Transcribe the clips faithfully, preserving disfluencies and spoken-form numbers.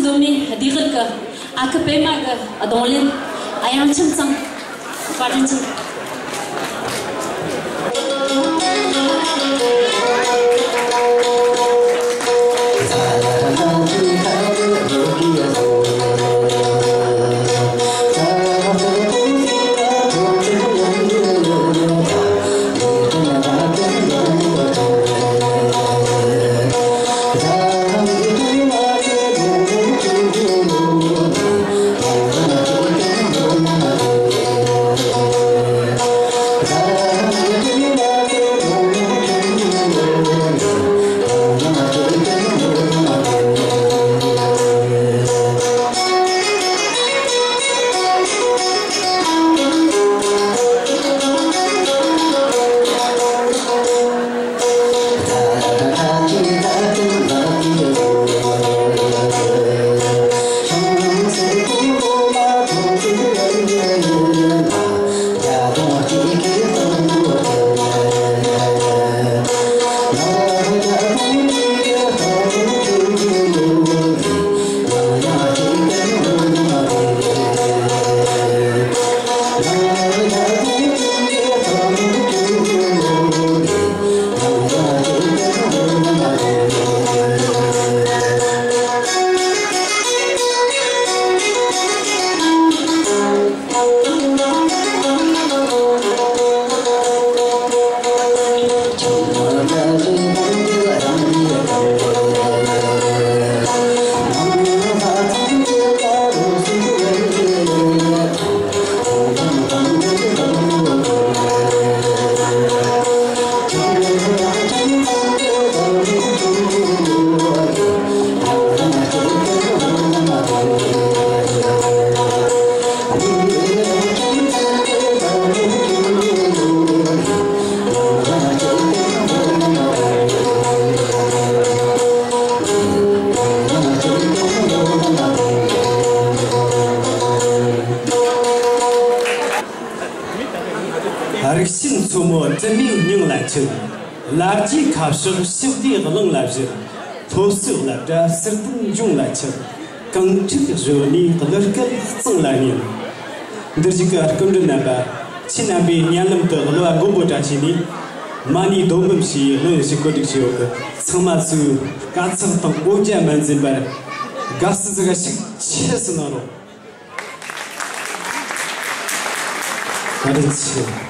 སྟོད་སྨད་སྡེ་ཁུལ་གྱི་ཨ་ཁུ་པད་མ་གི་རྡུང་ལེན་དབྱངས་ཅན་ཚང་། བཀའ་དྲིན་ཆེ། རིགས་ཞེན་མཚོ་མོ་དྲི་མའི་སྙིང་ལ་འཁྱིལ། ལ་རྒྱའི་ཁ་ཕྱོགས་ཞི་བདེའི་གླིང་ལ་བཞུར། སློབ་གསོའི་རླབས་སྒྲ་ཟུར་ལྡན་འབྱུང་ལ་འཁྱིལ། གངས་ཁྲོད་གཞོན་ནུའི་གླུ་སྐད་གཙང་ལ་ཉན། འདིར་བཞུགས་ཀྱི་སྐུ་མགྲོན་རྣམ་པ། ཁྱེད་རྣམ་པའི་སྙན་ལམ་དུ་གླུ་བ་མགོན་པོ་བཀྲ་ཤིས་ནས་མ་ཎི་རྡོར་འབུམ་ཞེས་གླུ་ཞིག་བཀོད་སྒྲིག་བྱས་ཡོད། ཚང་མ་ཚོས་དཀའ་ཚེགས་དང་འོ་བརྒྱལ་མ་འཛེམས་པར་དགའ་བསུ་ཟིག་ཞིག་ཆེ་སུ་གནང་རོགས། བཀའ་དྲིན་ཆེ།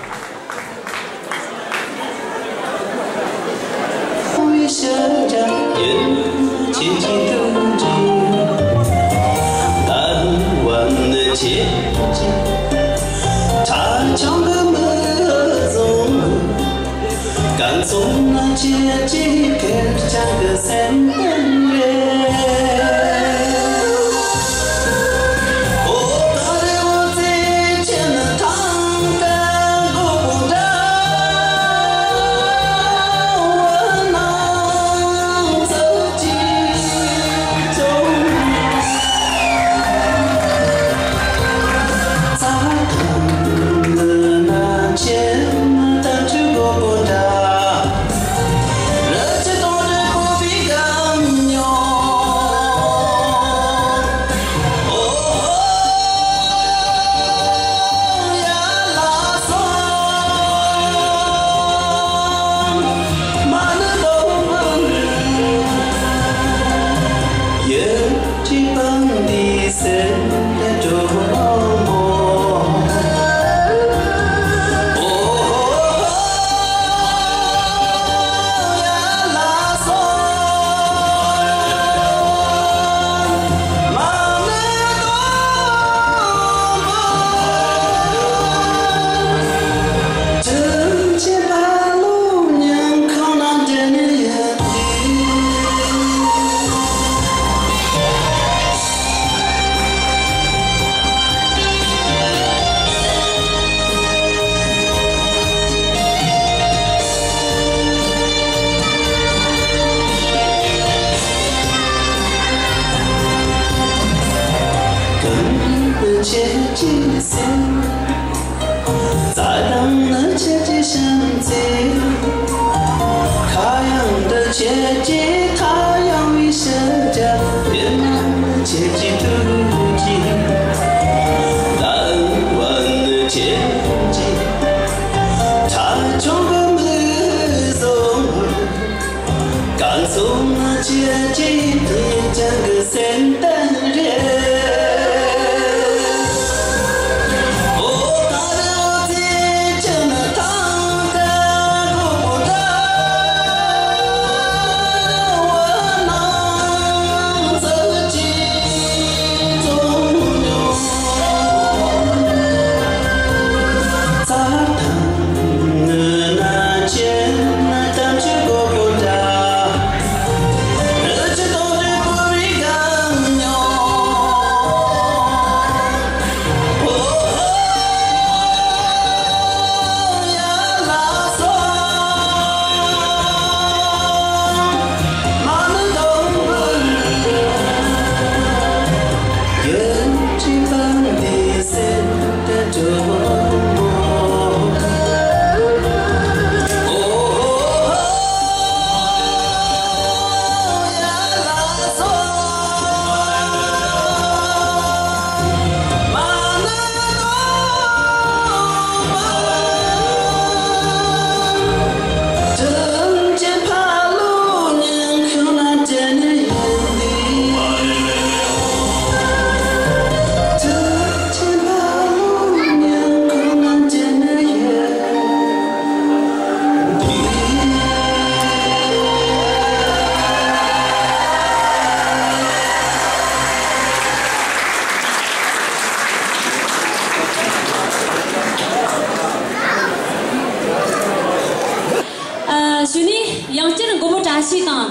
སྤྱིར་མགོན་པོ་བཀྲ་ཤིས་དང་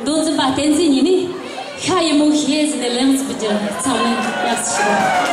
མདོ་འཛིན་པ་བསྟན་འཛིན་གཉིས་ནས་ཤ་ཡི་མོ་ཤེས་ཟེར་ནས་ལེགས་ཟེར་བུ་གྱུར་ཚང་མས་ཡག་ཟེར་ཞུ།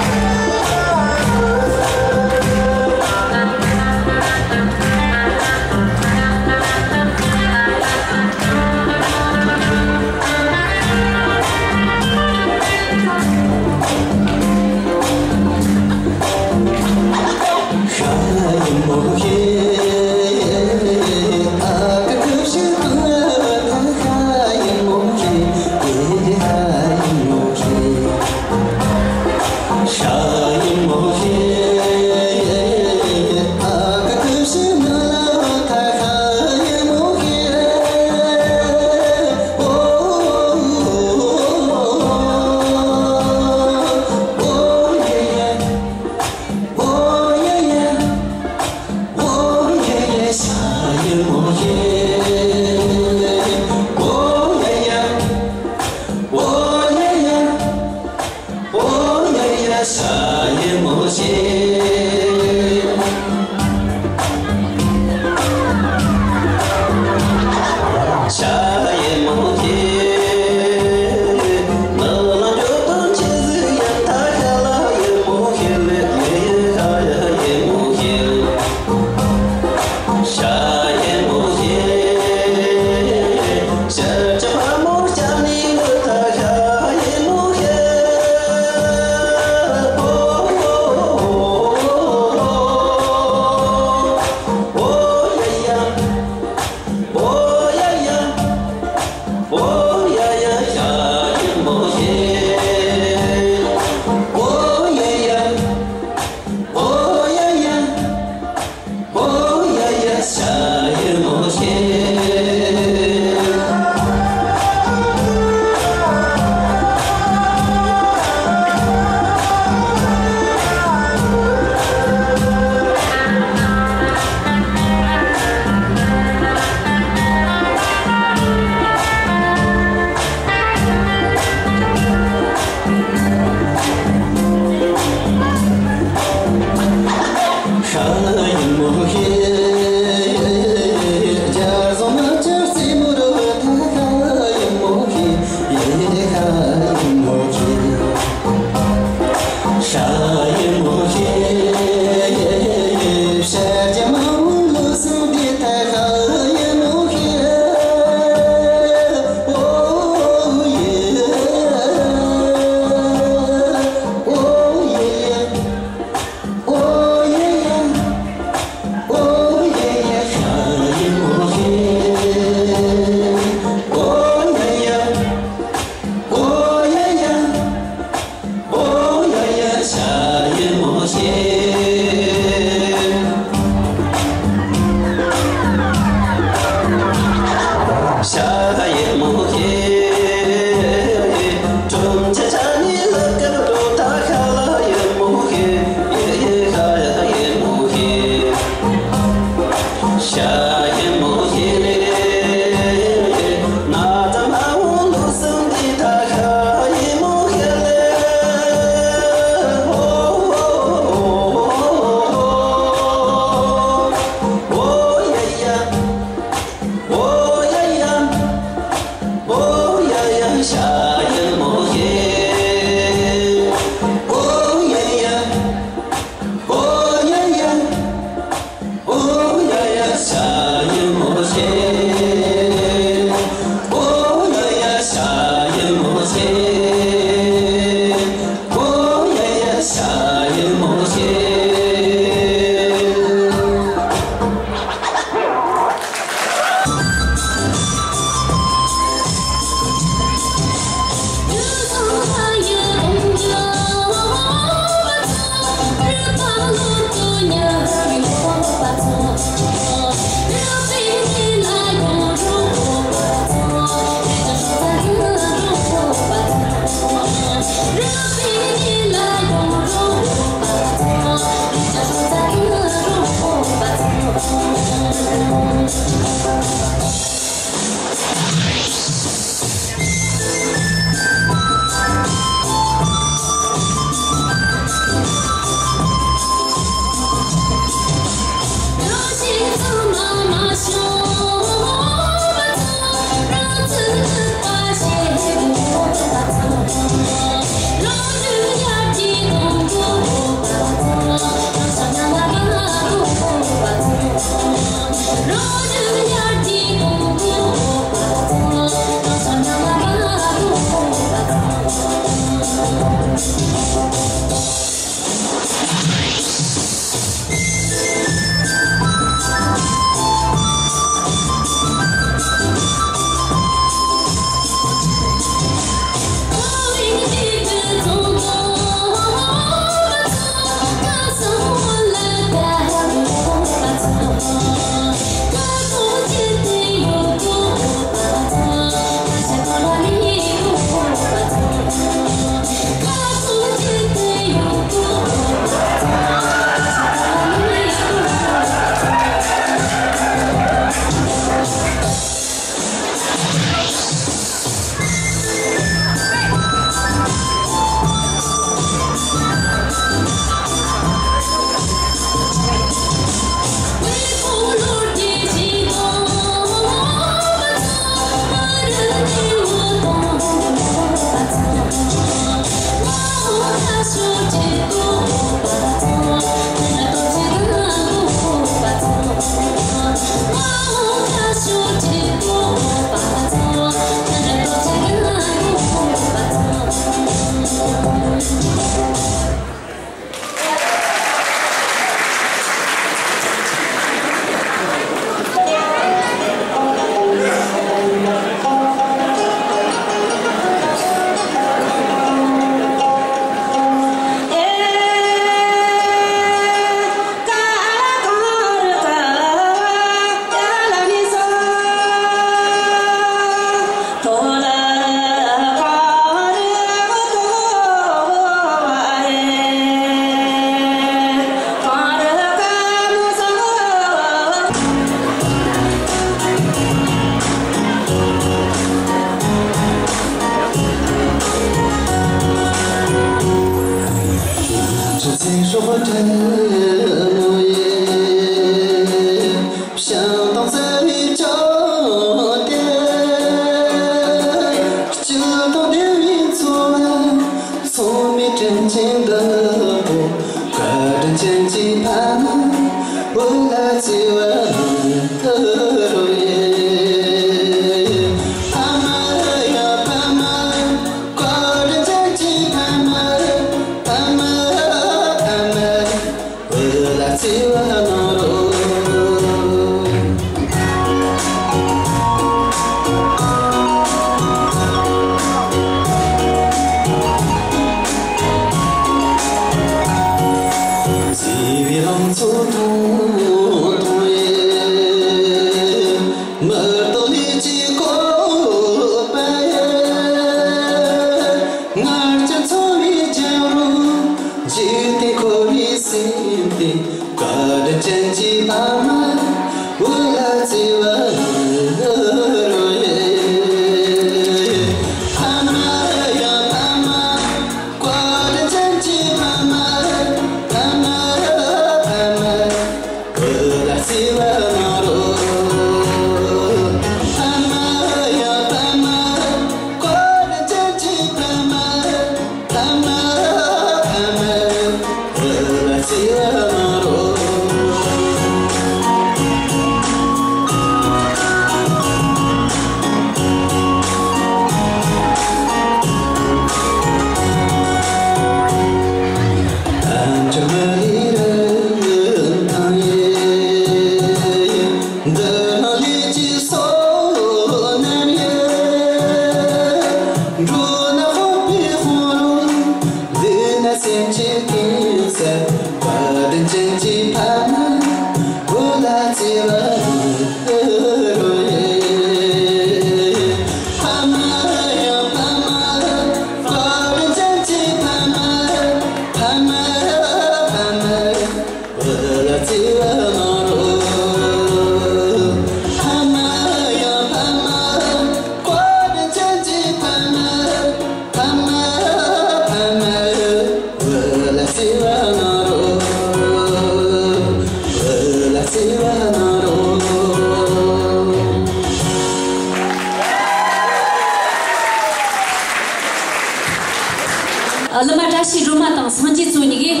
ཨ། བླ་མ་བཀྲ་ཤིས་སྒྲོལ་མ་དང་སངས་རྒྱས་མཚོ་གཉིས་ཀྱིས་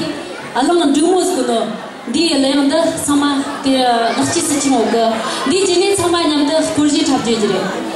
ཨ་གླིང་འབྲུག་མོ་ཟེར་གོ་ནོ། འདིའི་གླུ་དབྱངས་འདི་ཚང་མ་ ལག་སྐྱེས་སུ་ཆིང་འོག་གི། འདིའི་རྗེས་ནས་ཚང་མ་མཉམ་དུ་སྐོར་ཞིག་འཁྲབ་རྒྱུ་རེད། ལེ་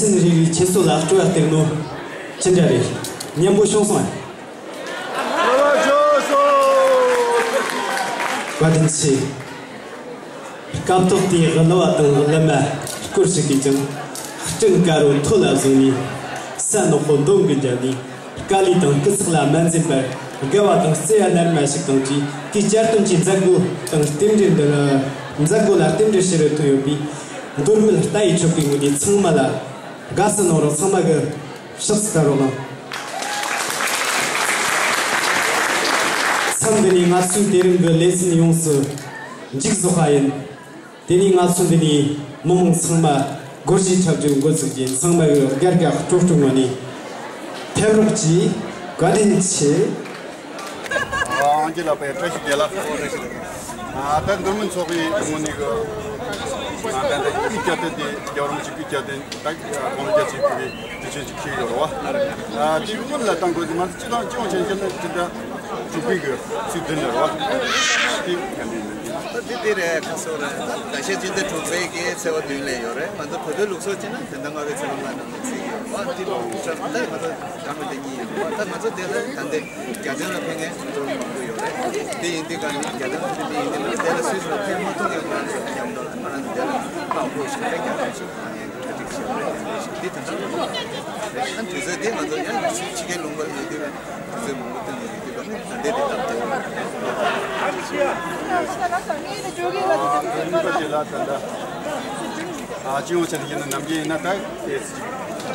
ཚན་རེ་རེའི་ཁྱེད་ཚོ་ལ་སྤྲོ་བ་སྟེར་ནོ་ཅི་འདྲ་རེད། སྙན་པོ་བྱུང་སོང་ཨ། བཀའ་དྲིན་ཆེ། སྐབས་ཐོག་དེའི་གླུ་བ་དང་གླུ་མ་སྐོར་ཞིག་གིས་ཀྱང་སྤྲིན་དཀར་པོ་ཐོད་ལ་བཟུང་ནས། ས་ནག་པོ་འདོམ་གྱིས་བརྒྱབ་ནས། དཀའ་ལས་དང་སྐུ་ཚེགས་ལ་མ་འཛེམས་པར་དགའ་བ་དང་བརྩེ་བ་རྣལ་མ་ཞིག་དང་བཅས། དེའི་བསྐྱར་དུ་གྱི་མཛད་སྒོ་དང་རྟེན་འབྲེལ་འདི་ལ། མཛད་སྒོ་ལ་རྟེན་འབྲེལ་ཞུ་རུ་ཐོན་ཡོད་པའི་མདོ་སྨད་རྟ་ཡི་ཆོ་གའི་ངོས་ནས་ཚང་མ་ལ་དགའ་བསུ་གནང་རོགས། ཚང་མ་གི་ཕྱག་འཚལ་རོགས་གནང་། མཚམས་འདི་ནས་ང་ཚོའི་དེ་རིང་གི་ལེ་ཚན་ཡོངས་སུ་མཇུག་རྫོགས་པ་ཡིན། དེ་ནས་ང་ཚོ་འདི་ནས་མི་མང་ཚང་མ་སྒོར་གཞས་འཁྲབ་རྒྱུར་འགོ་ཚུགས་རྗེས། ཚང་མ་གི་སྒར་ག་སྤྲོ་སྤྲོ་ངོས་ནས་ཕེབས་རོགས་གྱིས། བཀའ་དྲིན་ཆེ། ཨང་ཅི་ལགས་པའི་བཀྲ་ཤིས་བདེ་ལེགས། ཨ་ད་མདོ་སྨད་ཚོགས་པའི་ངོས་ནས་གི་ ད་ལྟ་སྐུ་བཅར་དེ་རྒྱལ་བ་རིན་པོ་ཆེ་སྐུ་བཅར་དེ་ད་གང་རྒྱ་ཆེ་ཕུལ་བའི་དུས་ཆེན་ཅིག་ཁེལ་ཡོད་རེད་བ། ཨ་དེ་སྔོན་ལ་བཏང་དགོས་དེ་མ་ཟད་སྤྱི་བཏང་སྤྱི་ཡོངས་ཆ་ཤས་ལ་དེ་འདྲ་གྲུབ་པའི་གི་ཚིག་བདུན་ལ་རེད་བ། དེ་ག་འདྲ་ཡིན་ད་དེ་དེ་རེད། ཁ་སོ་རེད། ད་ཞེས་སྤྱི་ཟླ་དྲུག་པའི་གི་ཚེས་པ་བདུན་ལ་ཡོད་རེད། ང་ཚོ་བོད་པའི་ལུགས་སྲོལ་བྱས་ན་བོད་ཟླ་ལྔ་པའི་ཚེས་པ་ལྔ་ནང་ལ་བརྩི་གི་ཡོད་བ། དེ་ལོ་ད་ང་ཚོ་ད་མི་འདི་གཉིས་ཡིན་པ། ད་ང་ཚོ་དེ་ལ་ད་འདི་རྒྱ་དོན་ལ་ཕེབས་མཁན་ང་ཚོ་མང་པོ་ཡོད་རེད། དེ་ཡིན་དུས་ཀ་ནི་རྒྱ་དོན་ལ་ཕེབས་མཁན་ཡིན་དུས་ན་དེ་ལ་སུད་སི་ལ་ཕེབས་མ་ཐུབ་མཁན་ཁོ་རང་ཚོ་མཉམ་དུ་ལ་ཁོ་རང་ཚོ་དེ་ལ་དཔང་པོ་ཞིག་རེད། རྒྱ་དོན་ཞིག་ཡང་གྲ་སྒྲིག་བྱས་ཡོད་རེད། དེ་དེ་འདྲ་ལ་རེད། ཨ་དུས་ཚོད་དེ་ང་ཚོ་ཡང་ཕྱི་ཕྱི་རྒྱལ་ལུང་པ་ལ་ཡོད་དུས་ན་དུས་ཚོད་མང་པོ་བཏོན་ནས་ཡོད་དུས་ཀ་ནི་ད་འདི་དེ་ལྟ་བུ་དེ་བ་རེད། ཨ་ཅི་ཡོང་ཆེད་ཡིན་ན་ནམ་རྒྱུན་ཡིན་ན་ད་དེ་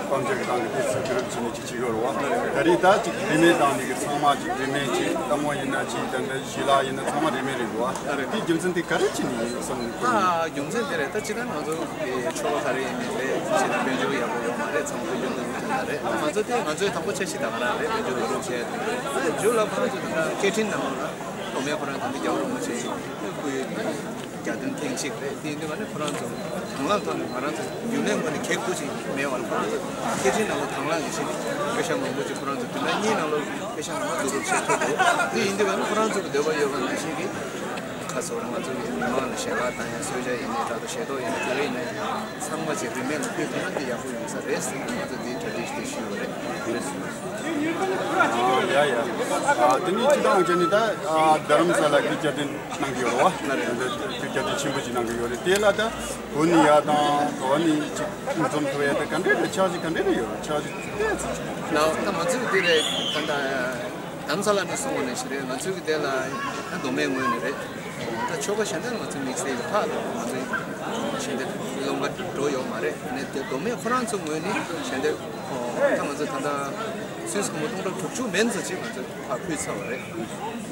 སྤང་བྱ་གི་སྟེང་གི་དེ་ཚོ་གི་རིམ་བྱས་ནས་ཅིག་བྱེད་དགོས་རེད་བ། ད་རེས་ད་ཅིག་རིན་མེད་བཏང་ནས་གི་ཚང་མ་ཅིག་རིན་མེད་ཅིག་ལྟད་མོ་ཡིན་ན་ཅིག་ད་ལྟ་ཞི་ལ་ཡིན་ན་ཚང་མ་རིན་མེད་རེད་འདུག་བ། དེ་རྒྱུ་མཚན་དེ་ག་རེ་བྱས་ནས་ཡིན་བསམ་ནས་ཁོ་ཡིན། ཨ་རྒྱུ་མཚན་དེ་རེད། ད་ཅི་ད་ང་ཚོ་གི་ཆོ་ག་ག་རེ་ཡིན་མིན་རེད། ཅི་ད་དཔལ་འབྱོར་ཡག་པོ་ཡོད་མ་རེད། ཚང་མ་དཔལ་འབྱོར་འདུག་དེ་འདྲ་རེད། ང་ཚོ་དེ་ང་ཚོའི་དང་པོ་འཆར་གཞི་ད་ག་རང་རེད། དཔལ་འབྱོར་ལ་རུབ་བྱས་དེ་རེད། ཨ་མཇུག་ལ་ཁོ་རང་ཚོ་ད་ལྟ་སྐད་འཕྲིན་ནང་ལོགས་ལ་མདོ་སྨད་ཁོ་རང་ད་ལྟ་རྒྱལ་བ་རིན་པོ་ཆེ་སྐུའི་རྒྱ་སྟོན་ཐེངས་གཅིག་རེད། དེ་ཡིན་དུས་ང་ནི་ཁོ་རང་ཚོ་དང་བླངས་ཐོག་ནས་ང་རང་ཚོ་རྒྱུན་ལས་ངོས་ནས་གེགས་ཁུལ་ཅིག་མེད་པར་ཁོ་རང་ཚོ་སྐད་འཕྲིན་ནང་ལ་དང་བླངས་ཡིན་ཞིང་། དཔེ་ཤག་མང་པོ་ཅིག་ཁོ་རང་ཚོ་བདུན་ཕྲག་གཉིས་ནང་ལ་དཔེ་ཤག་མང་པོ་བསྡུ་རུབ་བྱེད་ཐུབ་འདུག་དེ་ཡིན་དུས་ང་ནི་ཁོ་རང་ཚོ་གི་འདོད་པ་ཡོད་པ་ནང་བཞིན་གྱི་ཁ་སོ་རང་ང་ཚོ་གི་མི་མང་ལ་ཞལ་ལག་བཏང་ཡ། གསོལ་ཇ་ཡིན་ནའི་འདྲ་འདུག་ཞལ་ཏོག་ཡིན་ནའི་ག་རེ་ཡིན་ནའི་ཚང་མ་ཅིག་རིན་མེད་ལ་ཕུལ་ཐུབ་ན་དེ་ཡག་པོ་ཡོང་ས་རེད་ཟེར་ནས་ང་ཚོ་འདིའི་གྲ་སྒྲིག་དེ་ཞུས་པ་རེད། ཨ་ཡ་ཡ། ཨ་དེ་ནས་སྤྱི་བཏང་བྱས་ནས་ད་ཨ་རྡ་རམ་ས་ལ་གི་བཅའ་སྡོད་གནང་གི་ཡོད་རེད་བ། ལ་རེད། དེ་བཅའ་སྡོད་ཆེན་པོ་ཞིག་གནང་གི་ཡོད་རེད། དེ་ལ་ད་གོ་ནི་ཡ་དང་གོ་ནི་ཅིག་འཛོམས་ཐུབ་ཡ་དེ་ག་འདྲས་རེད། ཆགས་ཞིག་ག་འདྲས་རེད། ཡོད་ཆགས་ཞིག་དེ་ཚོ་ཅིག་ལའོ། ད་ང་ཚོས་འདི་རེད། ད་ད་རྡ་རམ་ས་ལ་ནས་གསུང་བ་ནས་ཞིག་རེད། ང་ཚོས་གི་དེ་ལ་ད་མདོ་སྨད་ངོས་ནས་རེད། ད་ཆོ་ག་ཞལ་འདེབས་ང་ཚོའི་དམིགས་བསལ་ཡོད། ཕར་ང་ཚོའི་ཞལ་འདེབས་སློང་ག་འགྲོ་ཡོད་མ་རེད། ནས་དེ་མདོ་སྨད་ཁོ་རང་ཚོ་ངོས་ནས་ཞལ་འདེབས་ད་ང་ཚོ་ད་ལྟ་སུད་སི་སྒོར་མོ་སྟོང་ཕྲག་དྲུག་ཅུ་མན་ཙམ་ཅིག་ང་ཚོས་ཕར་ཕུལ་ཚར་བ་རེད།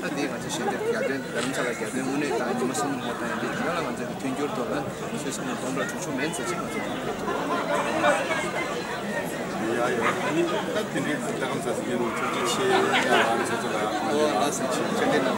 ད་འདི་ང་ཚོ་ཞལ་འདེབས་རྒྱ་སྟོན་རྡ་རམ་ས་ལ་རྒྱ་སྟོན་དངོས་གནས་དང་ཉི་མ་གསུམ་ལ་བཏང་ཡ་འདི་དེ་ག་ལ་ང་ཚོ་གི་མཐུན་འགྱུར་ཐོག་ལ་སུད་སི་སྒོར་མོ་སྟོང་ཕྲག་དྲུག་ཅུ་མན་ཙམ་ཅིག་ང་ཚོས་ཕུལ་ཐུབ་པ་རེད། ཡ་ཡ། ཨ་ནི་ད་དེ་འདྲའི་རྡ་རམ་ས་ལ་ཡིན་ནོ་ཐུགས་རྗེ་ཆེ། ང་རང་ཚོ་ཚོ་ལ་ཨོ་ལགས་སོ། ཆེ་ཆེ་དེ་ན།